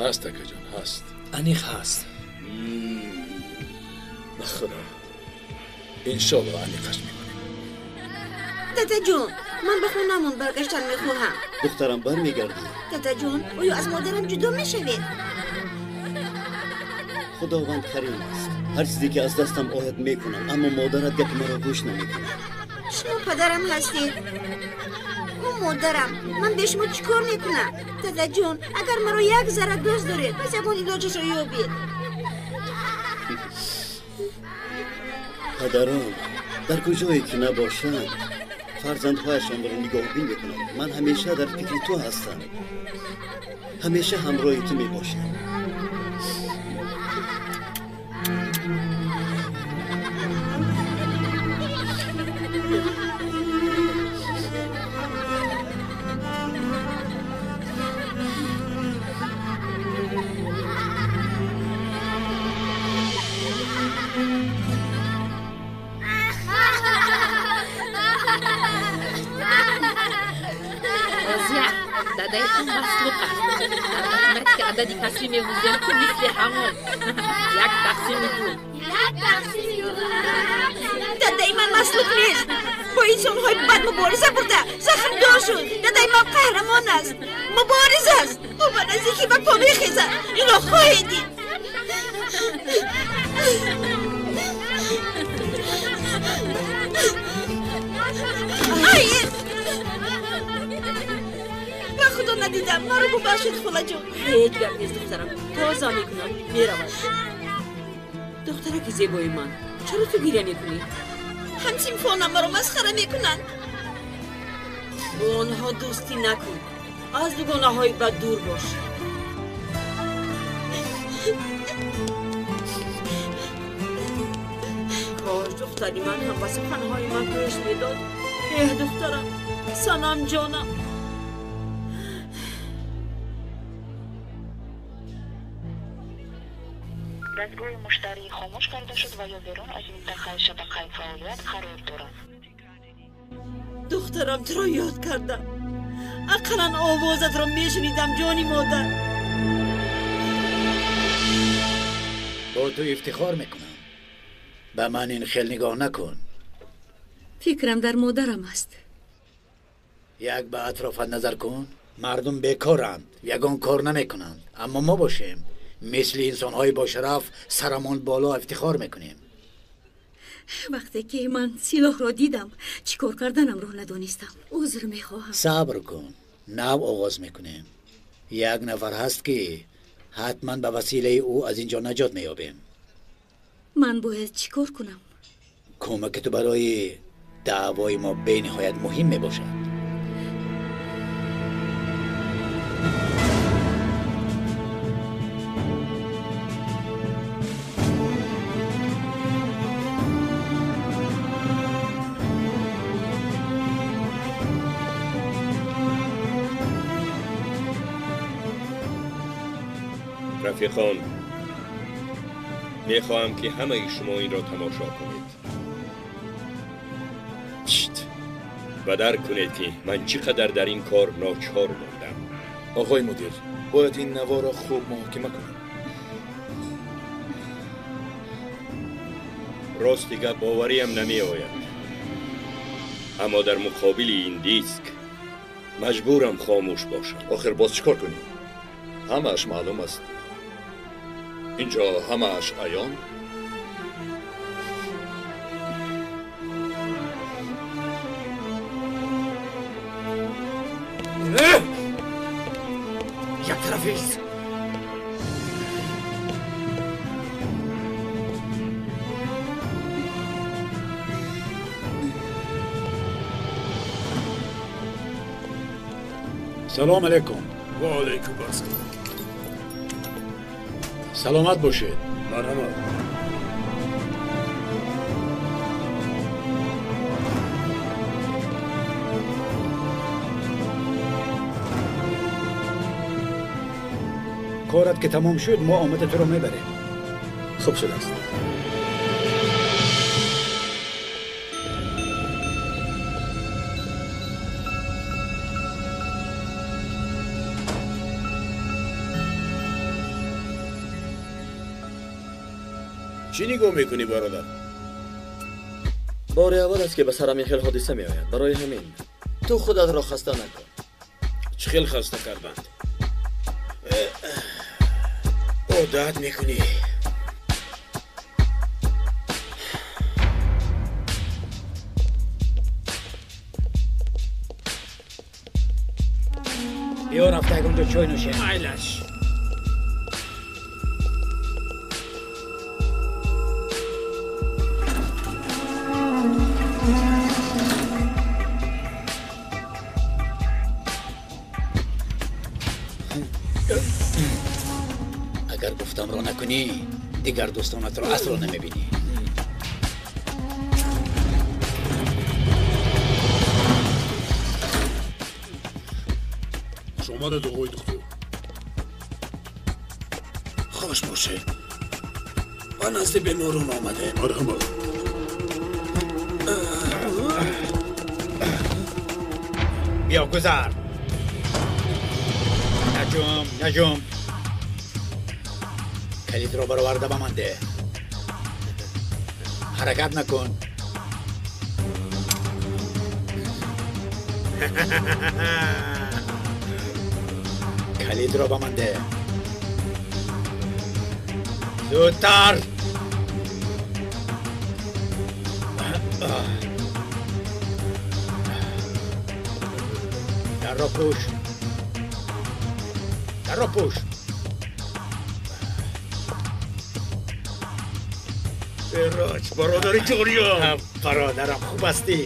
Ҳаст, акаҷон, ҳаст. Аниқ ҳаст. Ба худо, иншолло аниқаш мекунем. Дадаҷон, ман ба хонамон баргаштан мехоҳам. Духтарам, бармегардӣ? Дадаҷон, оё аз модарам ҷудо мешавед? Худованд карим аст. Ҳар чизе ки аз дастам ояд мекунам, аммо модарат гапи маро гӯш намекунад. Шумо падарам ҳастед, ӯ модарам. Ман бе шумо чӣ кор мекунам? Дадаҷон, агар маро як зарра дӯст доред, пас ягон илоҷашро ёбед. Падарон дар куҷое ки набошанд, фарзандҳояшонро нигоҳбин мекунанд. Ман ҳамеша дар фикри ту ҳастам, ҳамеша ҳамроҳи ту мебошам. Адади касрӣ мегӯзем, ки мисли ҳамон як тақсими ду. Дадаи ман маслуқ нест, бо инсонҳои бад мубориза бурда захмдор шуд. Дадаи ман қаҳрамон аст, мубориз аст. Ӯ ба наздикӣ ба по мехезад, инро хоҳед дид. Ай, ба худо надидам, маро бубахшед, холаҷон. Ҳеҷ гап нест, духтарам, тоза мекунам, меравад. Духтараки зебои ман, чаро ту гиря мекунӣ? Ҳамсинфонам маро масхара мекунанд. Бо онҳо дӯстӣ накун, аз дугонаҳои бад дур бош. Кош духтари ман ҳам ба суханҳои ман гӯш медод. Эҳ, духтарам, санам ҷонам. Дастгоҳи муштарӣ хомӯш карда шуд ва ё берун аз минтақаи шабакаи фаъолият қарор дорад. Духтарам, туро ёд кардам. Ақаллан овозатро мешунидам, ҷони модар. Бо ту ифтихор мекунам. Ба ман ин хел нигоҳ накун. Фикрам дар модарам аст. Як ба атрофат назар кун. Мардум бекоранд, ягон кор намекунанд. Аммо мо бошем, мисли инсонҳои бошараф сарамон боло ифтихор мекунем. Вақте ки ман силоҳро дидам, чӣ кор карданамро надонистам. Узр мехоҳам. Сабр кун, нав оғоз мекунем. Як нафар ҳаст ки ҳатман ба василаи ӯ аз ин ҷо наҷот меёбем. Ман бояд чӣ кор кунам? Кӯмаки ту барои даъвои мо бениҳоят муҳим мебошад. Рафиқон, мехоҳам ки ҳамаи шумо инро тамошо кунед ва дарк кунед ки ман чӣ қадар дар ин кор ночор мондам. Оғои мудир, бояд ин наворо хуб муҳокима кунем. Рости гап, бовариам намеояд, аммо дар муқобили ин диск маҷбурам хомӯш бошам. Охир боз чӣ кор кунем? Ҳамааш маълум аст. Инҷо ҳамааш аён. Як тарафист. Салом алейкум. Ва алейкум ассалом. Саломат бошед. Марҳамат. Корат ки тамом шуд, мо омада туро мебарем. Хуб шудааст. Чӣ нигоҳ мекунӣ бародар? Бори аввал аст ки ба сарам ин хел ҳодиса меояд. Барои ҳамин ту худатро хаста накун. Чӣ хел хаста карданд? Одат мекунӣ. Биё рафта ягонҷо чой нӯшем. Майлаш. Агар гуфтамро накунӣ, дигар дӯстонатро асло намебинӣ. Омадед, оғои духтур. Хош бошед. Ба назди беморон омадем. Марҳамат. Биё гузар. Наҷум, наҷум. Калидро бароварда ба ман деҳ. Ҳаракат накун. Калидро ба ман деҳ. Зудтар! Дарро пӯш. Дарро пӯш. Эроҷ, бародари ҷониям. Бародарам, хуб ҳастӣ?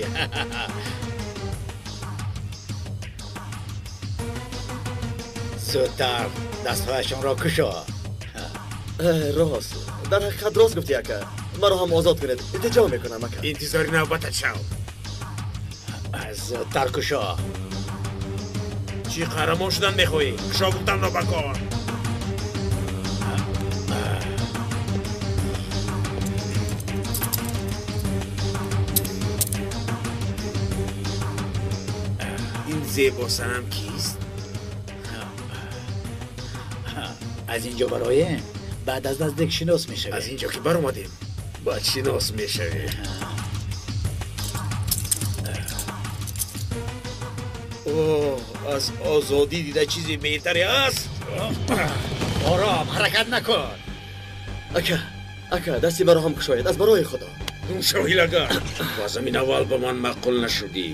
Зудтар дастҳояшонро кушо. Рост, дар ҳақиқат рост гуфтӣ ака. Маро ҳам озод кунед. Илтиҷо мекунам ака. Интизори навбатат шав. Зудтар кушо. Чӣ қаҳрамон шудан мехоҳӣ? Кушо гуфтамро ба кор. Ин зебосанам кист? Аз инҷо бароем, баъд аз наздик шинос мешавем. Аз инҷо ки баромадем, баъд шинос мешавем. Оҳ, аз озодӣ дида чизи беҳтаре аст? Ором, ҳаракат накун. Ака, ака, дасти маро ҳам кушоед, аз барои Худо. Шоҳилагар, ба замин аввал ба ман маъқул нашудӣ.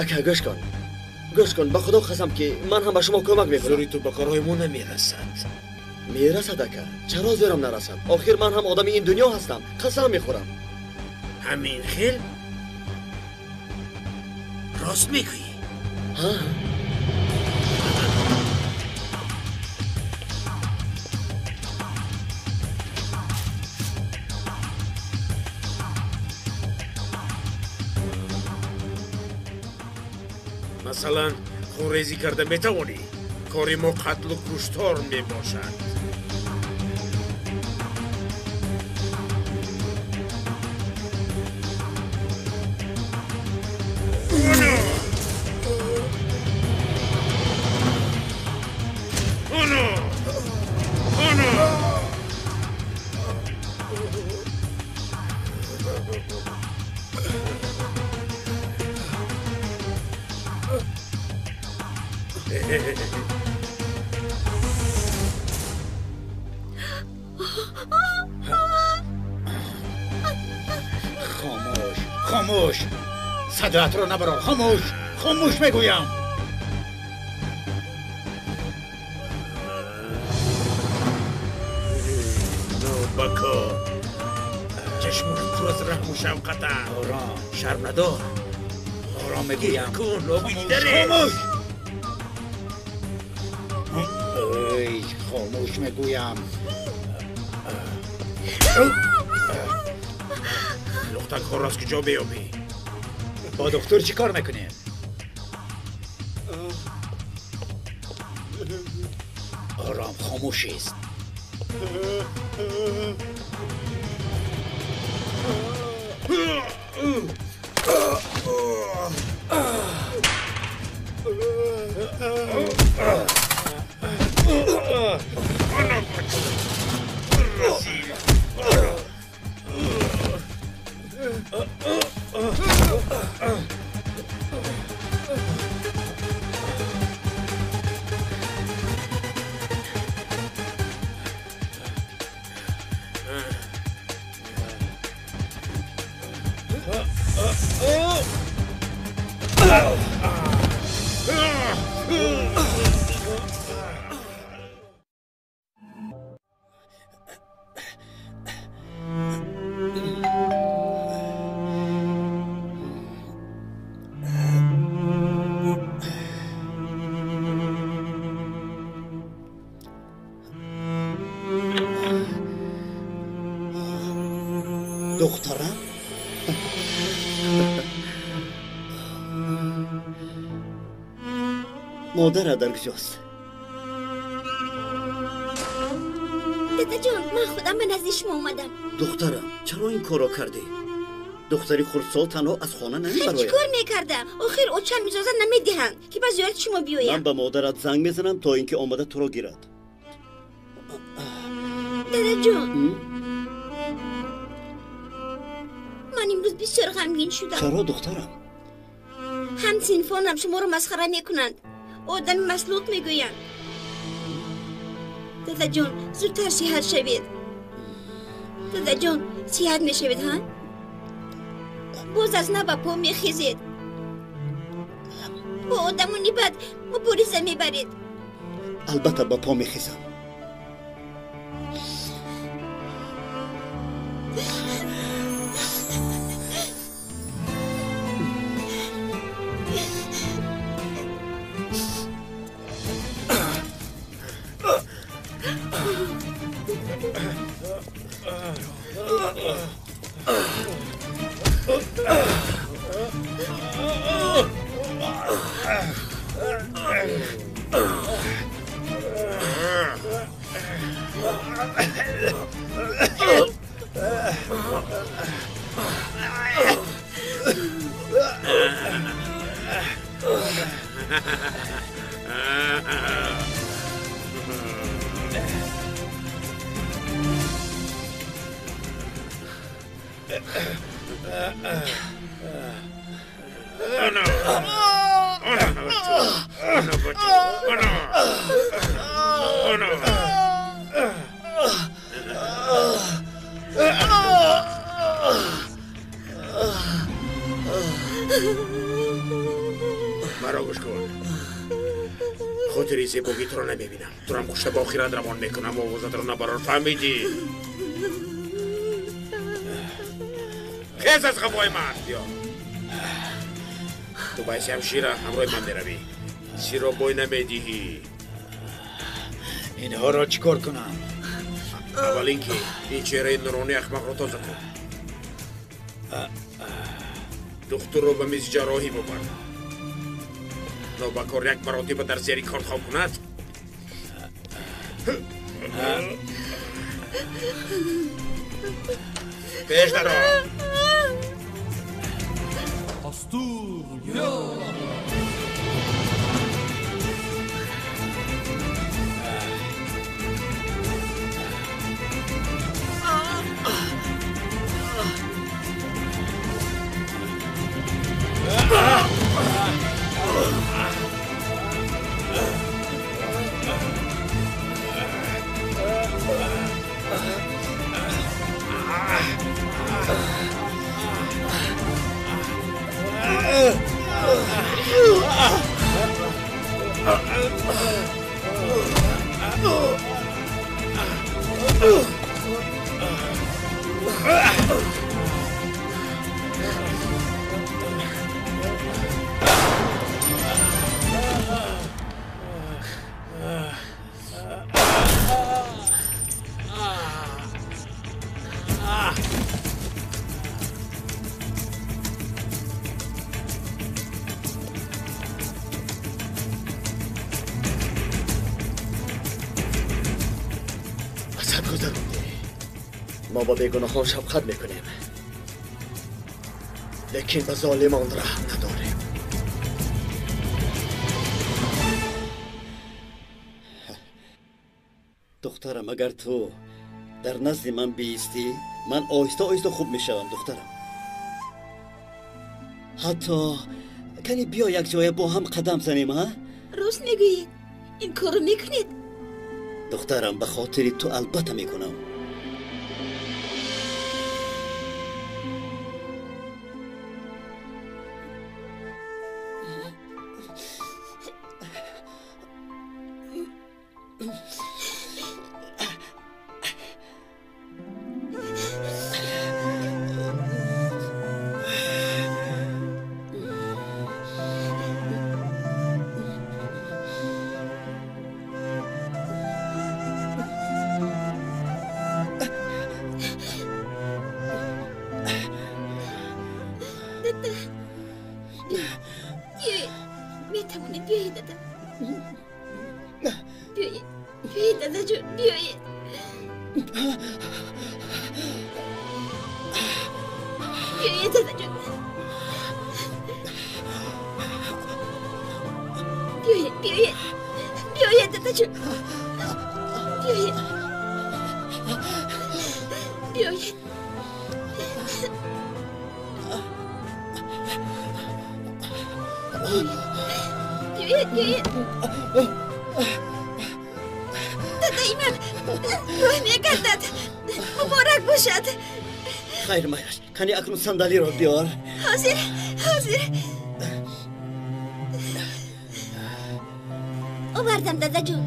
Ака, гӯш кун. Гӯш кун, ба Худо қасам ки ман ҳам ба шумо кӯмак мекунам. Зӯри ту ба корҳои мо намерасад. Мерасад ака. Чаро зӯрам нарасад? Охир ман ҳам одами ин дунё ҳастам. Қасам мехӯрам. Ҳамин хел? Рост мегӯӣ? Ҳа. Масалан, хунрезӣ карда метавонӣ? Кори мо қатлу куштор мебошад. Хомӯш, хомӯш, садоятро набарор. Хомӯш, хомӯш мегӯям. Нобакор, чашмонат пур аз раҳму шафқатанд. Ором, шарм надор. Ором мегӯям. Кун, обидидаре. Хомӯш. Эй, хомӯш мегӯям. Лухтакҳоро аз куҷо меёбӣ? Бо духтур чӣ кор мекунем? Ором, хомӯшист. Духтарам? Модарат дар куҷост? Дадаҷон, ман худам ба назди шумо омадам. Духтарам, чаро ин корро кардӣ? Духтари хурдсол танҳо аз хона намебарояд. Чӣ кор мекардам? Охир очам иҷоза намедиҳанд, ки ба зиёрати шумо биёям. Ман ба модарат занг мезанам, то ин ки омада туро гирад. Дадаҷон, ман имрӯз бисёр ғамгин шудам. Чаро, духтарам? Ҳамсинфонам шуморо масхара мекунанд, одами маслуқ мегӯянд. Дадаҷон, зудтар сиҳат шавед. Дадаҷон, сиҳат мешавед, ҳа? Боз аз нав ба по мехезед, бо одамони бад мубориза мебаред. Албатта ба по мехезам. Маро гӯш кун. Хотири зебогӣ туро намебинам. Турам кушта ба охират равон мекунам, овозатро набарор, фаҳмидӣ? Хез аз қафои ман, биё. Ту ба ҳайси ҳамшира ҳамроҳи ман меравӣ. Сиро бой намедиҳӣ. Инҳоро чӣ кор кунам? Аввал ин ки ин чеҳраи нуронии ахмақро тоза кун. Духтурро ба мизи ҷарроҳӣ бубар. Нобакор як маротиба дар зери корт хоб кунад. Пеш даро. Мо ба бегуноҳон шафқат мекунем, лекин ба золимон раҳм надорем. Духтарам, агар ту дар назди ман биистӣ, ман оҳиста оҳиста хуб мешавам. Духтарам, Ҳатто кани биё якҷоя бо ҳам қадам занем, ҳа? Рост мегӯед? Ин корро мекунед? Духтарам, ба хотири ту албатта мекунам. Кани акнун сандалиро биёр. Ҳозир, ҳозир. Овардам, дадаҷон.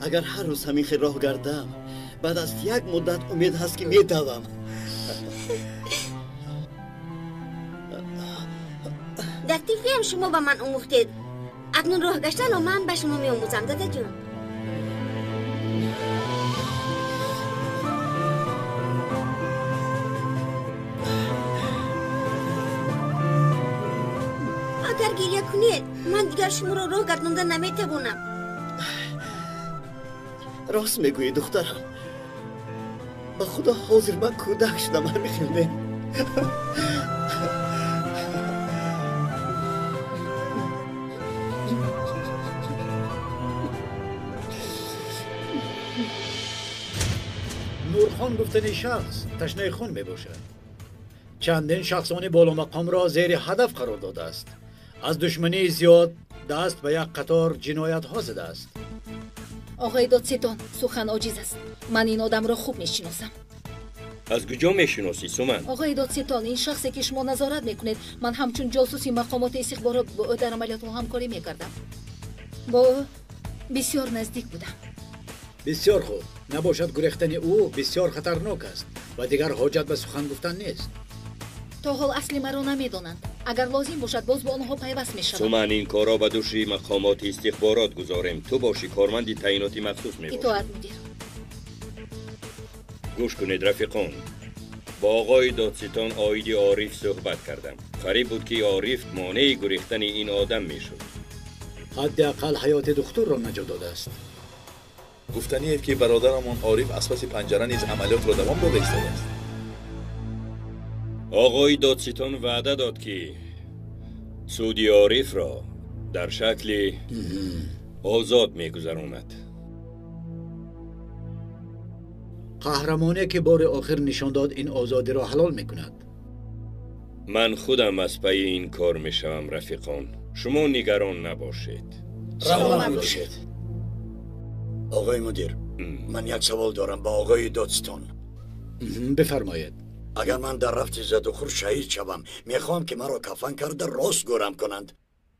Агар ҳар рӯз ҳамин хел роҳ гардам, баъд аз як муддат умед ҳаст, ки медавам. Дар тифлиам шумо ба ман омӯхтед. Акнун роҳ гаштанро ман ба шумо меомӯзам, дадаҷон. Агар гиря кунед, ман дигар шуморо роҳ гардонда наметавонам. Рост мегӯӣ, духтарам. Ба худо ҳозир ман кӯдак шудам, ҳамин хел не? Нурхон гуфтани шахс ташнаи хун мебошад. Чандин шахсони боломақомро зери ҳадаф қарор додааст. Аз душмании зиёд даст ба як қатор ҷиноятҳо задааст. Оғои додситон, сухан оҷиз аст. Ман ин одамро хуб мешиносам. Аз куҷо мешиносӣ, Суман? Оғои додситон, ин шахсе ки шумо назорат мекунед, ман ҳамчун ҷосуси мақомоти истихборот бо ӯ дар амалиётҳо ҳамкорӣ мекардам. Бо ӯ бисёр наздик будам. Бисёр хуб. Набошад гурехтани ӯ бисёр хатарнок аст ва дигар ҳоҷат ба сухан гуфтан нест. То ҳол асли маро намедонанд. Агар лозим бошад, боз бо онҳо пайваст мешавам. Суман, ин корро ба души мақомоти истихборот гузорем. Ту бошӣ корманди таъиноти махсус мебошӣ. Итоат, мудир. Гӯш кунед, рафиқон. Бо оғои додситон оиди Ориф суҳбат кардам. Қариб буд, ки Ориф монеи гурехтани ин одам мешуд. Ҳадди ақал ҳаёти духтурро наҷот додааст. Гуфтаниед, ки бародарамон Ориф аз паси панҷара низ амалиётро давом дода истодааст. Оғои додситон ваъда дод, ки суди Орифро дар шакли озод мегузаронад. Қаҳрамоне, ки бори охир нишон дод, ин озодиро ҳалол мекунад. Ман худам аз пайи ин кор мешавам, рафиқон. Шумо нигарон набошед. Равона бошед. Оғои мудир, ман як савол дорам ба оғои додситон. Бифармоед. Агар ман дар рафти задухӯр шаҳид шавам, мехоҳам, ки маро кафан карда рост гӯрам кунанд.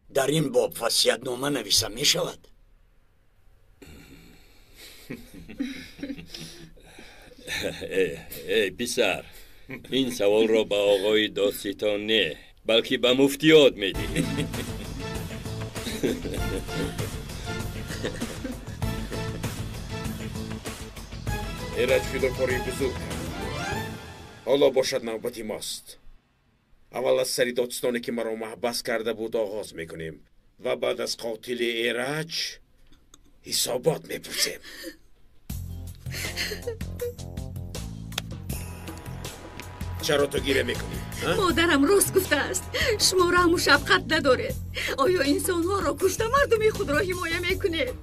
Дар ин боб васиятнома нависам мешавад? Эй писар, ин саволро ба оғои додситон не, балки ба муфтиёт медиҳӣ. Эраҷ фидокории бузург кард. Ҳоло бошад навбати мост. Аввал аз сари додситоне, ки маро маҳбас карда буд, оғоз мекунем ва баъд аз қотили Эраҷ ҳисобот мепурсем. Чаро ту гиря мекунӣ? Модарам рост гуфтааст. Шумо раҳму шафқат надоред. Оё инсонҳоро кушта мардуми худро ҳимоя мекунед?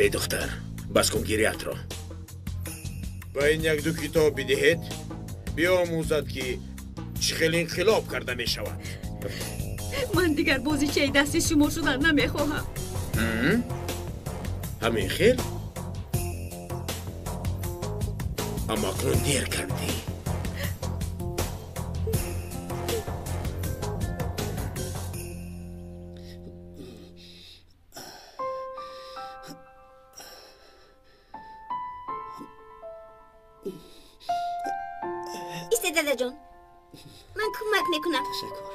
Эй духтар, бас кун гиряатро. Ба ин як-ду китоб бидиҳед, биомӯзад, ки чӣ хел инқилоб карда мешавад. Ман дигар бозичаи дасти шумо шудан намехоҳам. Ҳамин хел? Аммо акнун дер кардӣ. Истед, дадаҷон, ман кӯмак мекунам. Ташаккур.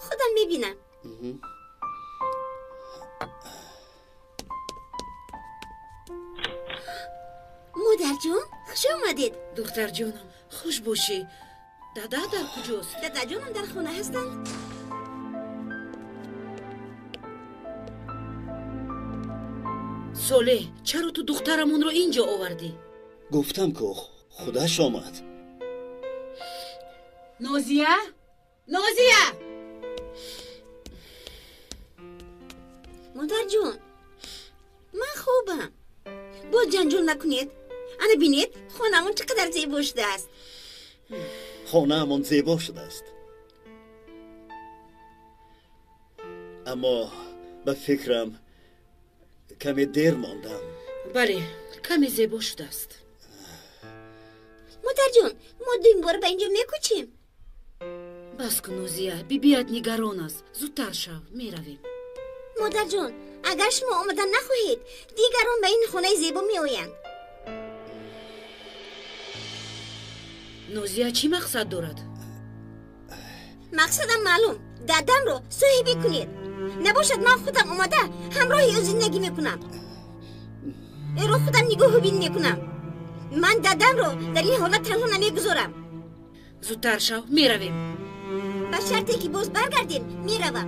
Худам мебинам. Модарҷон, хуш омадед. Духтарҷонам, хуш бошӣ. Дада дар куҷост? Дадаҷонам дар хона ҳастанд. Солеҳ, чаро ту духтарамонро ин ҷо овардӣ? Гуфтам, ку худаш омад. Нозия? Нозия! Модарҷон, ман хубам. Боз ҷанҷол накунед. Ана бинед, хонаамон чӣ қадар зебо шудааст. Хонаамон зебо шудааст, аммо ба фикрам каме дер мондам. Бале, каме зебо шудааст. Модарҷон, мо дуюм бора ба инҷо мекӯчем. Бас кун, Нозия, бибият нигарон аст. Зудтар шав, меравем. Модарҷон, агар шумо омадан нахоҳед, дигарон ба ин хонаи зебо меоянд. Нозия чӣ мақсад дорад? Мақсадам маълум. Дадамро соҳибӣ кунед. Набошад, ман худам омада ҳамроҳи ӯ зиндагӣ мекунам. Ӯро худам нигоҳубин мекунам. Ман дадамро дар ин ҳолат танҳо намегузорам. Зудтар шав, меравем. Ба шарте ки боз баргардем, меравам.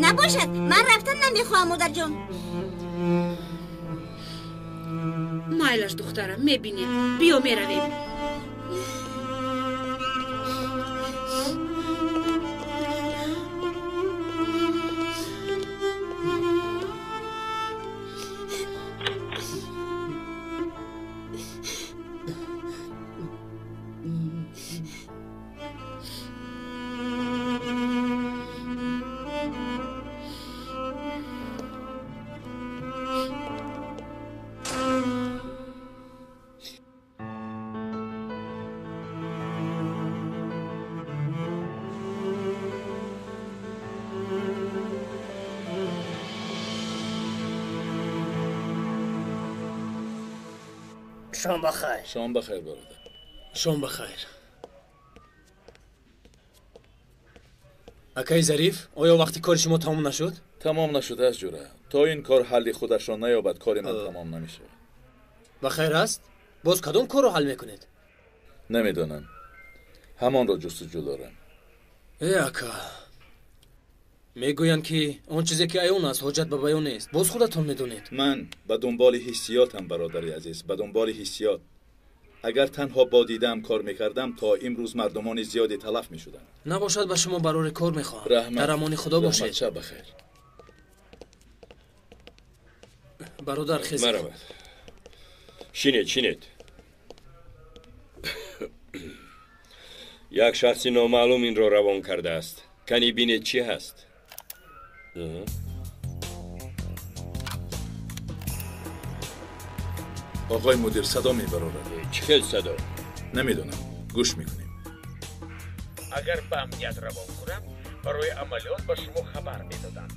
Набошад, ман рафтан намехоҳам, модарҷон. Майлаш, духтарам, мебинем. Биё, меравем. Шом бахайр. Шом бахайр, бародар. Шом бахайр. Акаи Зариф, оё вақти кори шумо тамом нашуд? Тамом нашудааст, ҷура. То ин кор ҳалли худашро наёбад, кори ман тамом намешавад. Ба хайр аст? Боз кадом корро ҳал мекунед? Намедонам. Ҳамонро ҷустуҷӯ дорам. Э, ака, мегӯянд, ки он чизе ки аён аст, ҳоҷат ба баён нест. Боз худатон медонед. Ман ба дунболи ҳиссиётам, бародари азиз, ба дунболи ҳиссиёт. Агар танҳо бо дидаам кор мекардам, то имрӯз мардумони зиёде талаф мешуданд. Набошад, ба шумо барори кор мехоҳам. Раҳмат. Дар амони Худо бошед. Шаб бахайр. Бародар, хез. Марҳамат. Шинед, шинед. Як шахси номаълум инро равон кардааст. Кани бинед, чӣ ҳаст. Оғои мудир, садо мебарорад. Чӣ хел садо? Намедонам, гӯш мекунем. Агар ба амният равон кунам, барои амалиёт ба шумо хабар медодам.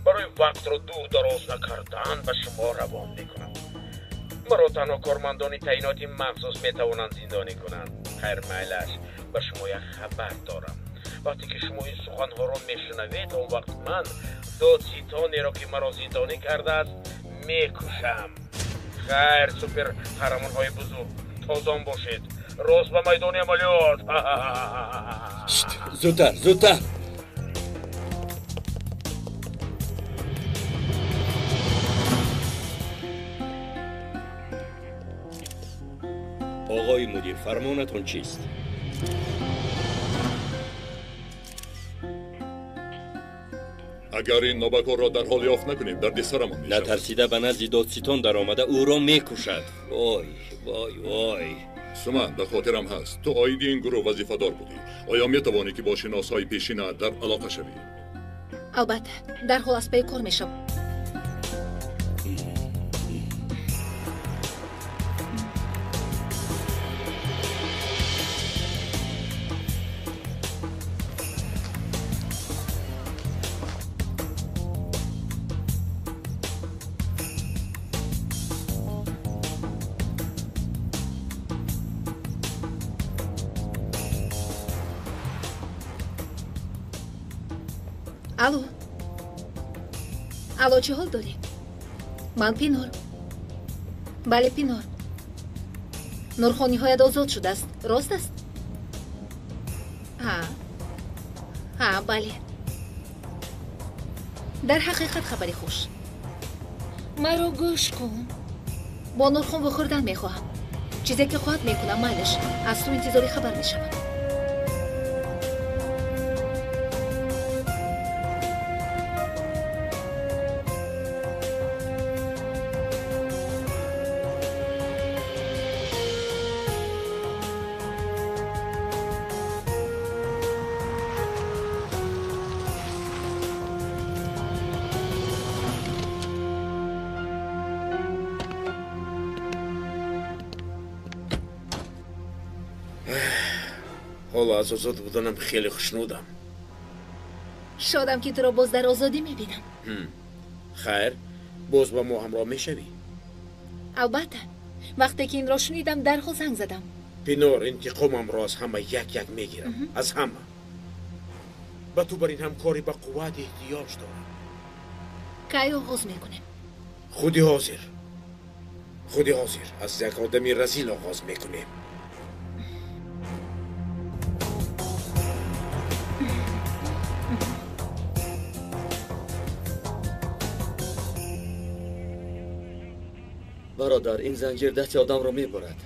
Барои вақтро дур дароз накардан ба шумо равон мекунам. Маро танҳо кормандони таъиноти махсус метавонанд зиндонӣ кунанд. Хайр, майлаш, ба шумо як хабар дорам. Вақте ки шумо ин суханҳоро мешунавед, он вақт ман додситонеро, ки маро зиндонӣ кардааст, мекушам. Хайр, супер қаҳрамонҳои бузург, тозон бошед. Рост ба майдони амалиёт. Зудтар, зудтар. Оғои мудир, фармонатон чист? Агар ин нобакорро дар ҳол ёфт накунем, дарди сарамон мешавад. Натарсида ба назди додситон даромада ӯро мекушад. Вой, вой, вой. Суман, дар хотирам ҳаст, ту оиди ин гурӯҳ вазифадор будӣ. Оё метавонӣ ки бо шиносҳои пешина дар алоқа шавӣ? Албатта, дарҳол аз пайи кор мешавам. Алло. Алло, чӣ ҳол дорӣ? Ман Пинор. Бале, Пинор. Нурхон ниҳоят озод шудааст. Рост аст? Ҳа. Ҳа, бале. Дар ҳақиқат хабари хуш. Маро гӯш кун. Бо Нурхон вохӯрдан мехоҳам. Чизе ки хоҳад мекунам, майлаш. Аз ту интизори хабар мешавам. Ҳоло аз озод буданам хеле хушнудам. Шодам ки туро боз дар озодӣ мебинам. Хайр, боз ба мо ҳамроҳ мешавӣ? Албатта. Вақте ки инро шунидам, дарҳол занг задам. Пинор, интиқомамро аз ҳама як-як мегирам. Аз ҳама. Ба ту бар ин ҳамкорӣ ба қувват эҳтиёҷ дорам. Кай оғоз мекунем? Худи ҳозир. Худи ҳозир. Аз як одами разил оғоз мекунем. Бародар, ин занҷир дасти одамро мебурад.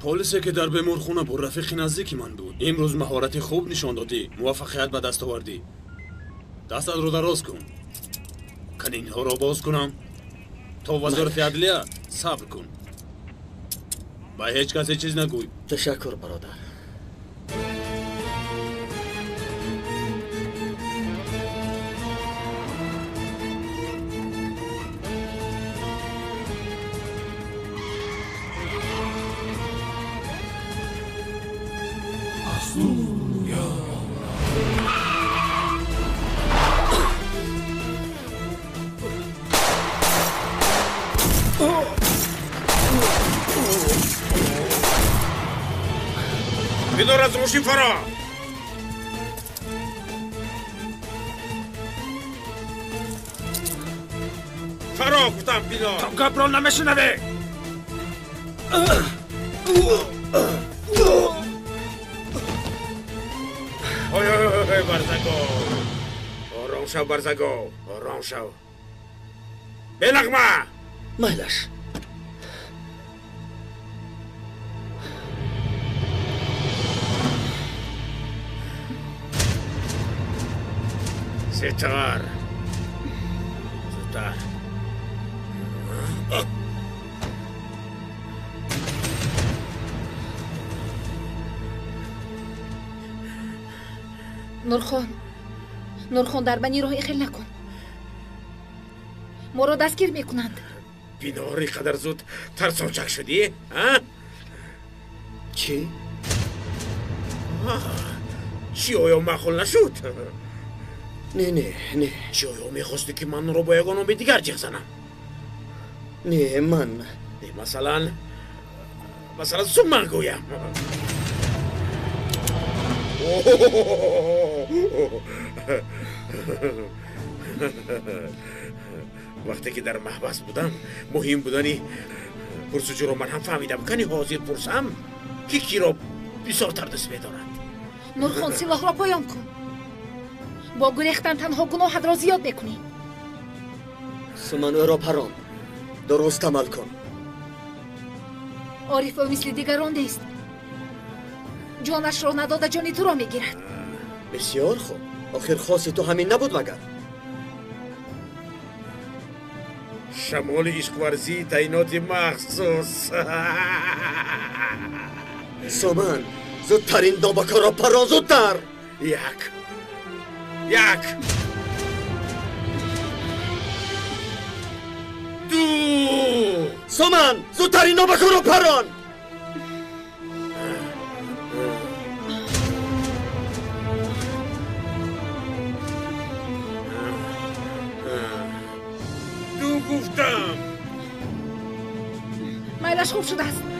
Полисе ки дар беморхона буд, рафиқи наздики ман буд. Имрӯз маҳорати хуб нишон додӣ, муваффақият ба даст овардӣ. Дастатро дароз кун. Кан инҳоро боз кунам. То вазорати адлия сабр кун. Ба ҳеҷ касе чиз нагӯй. Ташаккур, бародар. Пинор, аз мошин фаро! Фаро, гуфтам, Пинор! То гапро намешунавӣ! Ой, ой, ой, Барзагов! Ором шав, Барзагов! Ором шав! Бенағма! Майлаш. Ситор! Зудтар! Нурхон, Нурхон, дар бани роҳ ихел накун. Моро дастгир мекунанд. Пинор, ин қадар зуд тарсончак шудӣ? А? Чӣ? Чӣ, оё маъқул нашуд? Не, не, не. Чӣ, оё мехостӣ ки ман ӯро бо ягон номи дигар ҷиғ занам? Не, ман. Не, масалан, масалан, суман гӯям. Вақте ки дар маҳбас будам, муҳим будани пурсуҷӯро ман ҳам фаҳмидам. Кани ҳозир пурсам, ки киро бисёртар дӯст медорад? Нурхон, силоҳро поён кун. Бо гурехтан танҳо гуноҳатро зиёд мекунӣ. Суман, ӯро парон. Дуруст амал кун. Ориф ӯ мисли дигарон нест. Ҷонашро надода ҷони туро мегирад. Бисёр хуб. Охир хоси ту ҳамин набуд магар? Шамоли ишқварзии таъиноти махсус. Соман, зудтар ин добакаро парон, зудтар! Як. Як. Ду. Соман, зудтар ин добакаро парон! Ду гуфтам. Майлаш хуб шудааст.